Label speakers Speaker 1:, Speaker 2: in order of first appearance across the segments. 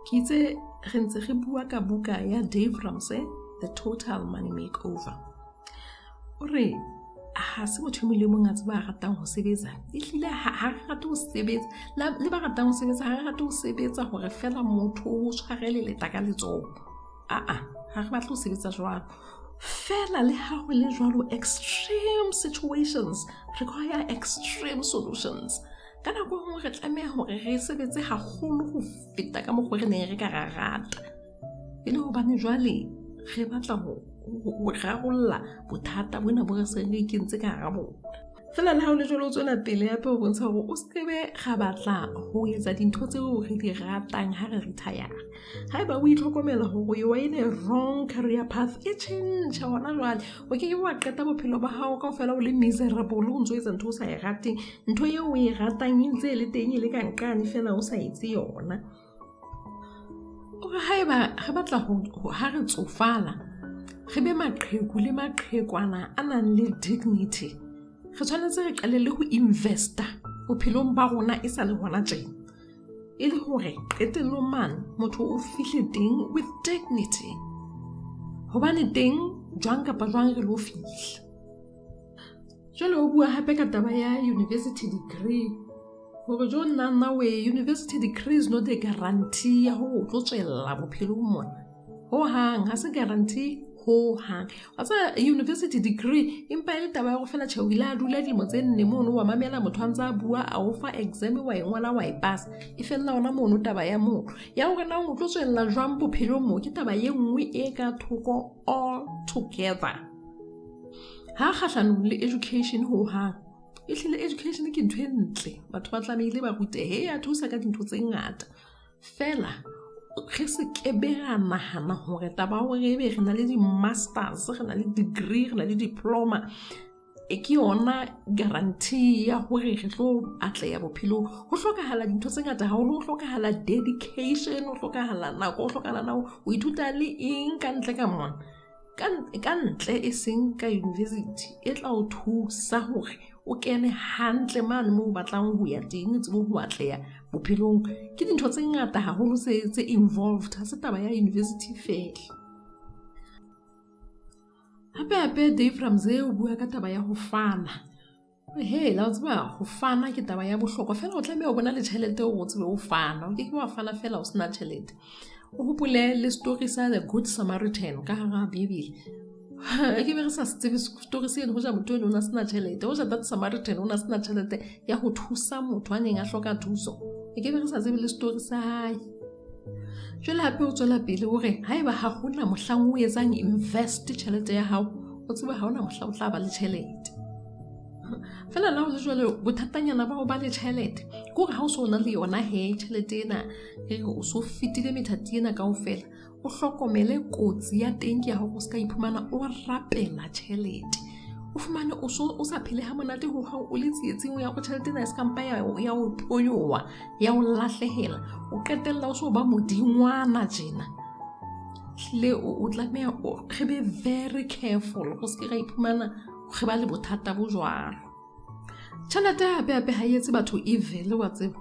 Speaker 1: Ke itse re ntse re bua ka buka ya Dave Ramsey, The Total Money Makeover. O re ha se motho e mong le mong a tseba a ratang ho sebetsa. Ehlile ha re rate ho sebetsa, le ba ratang ho sebetsa ha re rate ho sebetsa hore feela motho o tshwarele letla ka letsoho. Aa, ha re batle ho sebetsa jwalo. Feela le ha ho le jwalo, extreme situations require extreme solutions. Ka nako e nngwe re tlameha hore re sebetse haholo ho feta ka mokgwa re neng re ka ra rata, e le hobane jwale re batla ho rarolla bothata bona bo re seng re ikentse ka hara bona. Feela le ha ho le jwalo, o tswela pele hape ho bontsha hore o skebe ra batla ho etsa dintho tseo re di ratang ha re retire. Haeba o itlhokomela hore you are in a wrong career path, e tjhentjhe hona jwale. O ke ke wa qeta bophelo ba hao kaofela o le miserable, o ntso etsa ntho o sa e rateng. Ntho eo o e ratang e ntse e le teng, e le ka nqane feela o sa etse yona. O re haeba re batla ho ha re tsofala, re be maqheku le maqhekwana a nang le dignity, re tshwanetse re qalelle ho investa bophelong ba rona e sa le hona tjena, e le hore qetellong mane motho o fihle teng with dignity, hobane teng jwang kapa jwang re lo fihla. Jwale o bua hape ka taba ya university degree, hore jo nna nna we university degree is not a guarantee ya hore o tlo tswella bophelong mona. Ho hang ha se guarantee ho hang. Wa tseba university degree empa e le taba ya hore feela tjhe o ile a dula dilemo tse nne mono, wa mamela motho a ntse a bua, a o fa exam, wa e ngola, wa e pasa, e fella hona mono taba ya moo. Ya hore na o tlo tswella jwang bophelong moo ke taba e nngwe e ka thoko all together. Ha kgahlanong le education ho hang. Ehlile education ke ntho e ntle, batho ba tlamehile ba rutehe, ya thusa ka dintho tse ngata. Feela re se ke be ra nahana hore taba ya hore ebe re na le di-masters, re na le degree, re na le diploma, e ke yona guarantee ya hore re tlo atleha bophelong. Ho hlokahala dintho tse ngata haholo, ho hlokahala dedication, ho hlokahala nako, ho hlokahala na o ithuta le eng ka ntle ka mona. Ka ntle e seng ka university e tla o thusa hore o kene hantle mane moo o batlang ho ya teng, o tsebe ho atleha bophelong. Ke dintho tse ngata haholo tse involved, ha se taba ya university feela. Hape hape Dave Ramsey o bua ka taba ya ho fana. He, la o tseba ho fana ke taba ya bohlokwa, feela o tlameha ho bona le tjhelete hore o tsebe ho fana. O ke ke wa fana feela o sena tjhelete. O hopole le story sa The Good Samaritan ka hara Bibele. Ke be re sa se tsebe story seno, hoja motho eno o na sena tjhelete, hoja that Samaritan o na sena tjhelete ya ho thusa motho a neng a hloka thuso, e ke be re sa tsebe le story sa hae. Jwale hape o tswela pele hore haeba ha hona mohlang o etsang invest tjhelete ya hao, o tsebe ha hona mohla o tla ba le tjhelete. Feela la ho le jwale bothatanyana ba ho ba le tjhelete ke hore ha o so na le yona he tjhelete ena, e re o so fetile methati ena kaofela, o hlokomele kotsi ya teng ke ya hore o ska iphumana o rapela tjhelete. O fumane o so o sa phele ha monate ho hang, o le tsietsing ya hore tjhelete ena e ska mpa ya o phonyoha, ya o lahlehela, o qetella o so ba modingwana tjena. Hlile o tlameha re be very careful go se ke ra iphumana re ba le bothata bo jwalo. Tjhelete hape hape ha e etse batho evil, wa tseba.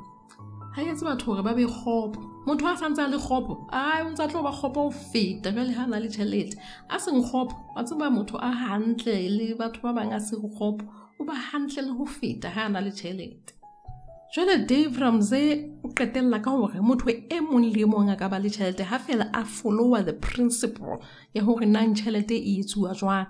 Speaker 1: Ha e etse batho hore ba be kgopo. Motho ha santse a le kgopo, ai o ntse a tlo ba kgopo ho feta jwale ha na le tjhelete. A seng kgopo, wa tseba motho a hantle le batho ba bang a seng kgopo, o ba hantle le ho feta ha a na le tjhelete. Jwale Dave Ramsey o qetella ka hore motho e mong le e mong a ka ba le tjhelete ha feela a followa the principle ya hore nang tjhelete e etsuwa jwang.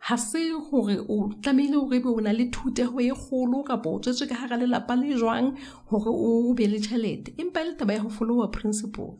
Speaker 1: Ha se hore o tlamehile hore ebe o na le thuteho e kgolo kapa o tswetswe ka hara lelapa le jwang hore o be le tjhelete, empa e le taba ya ho followa principle.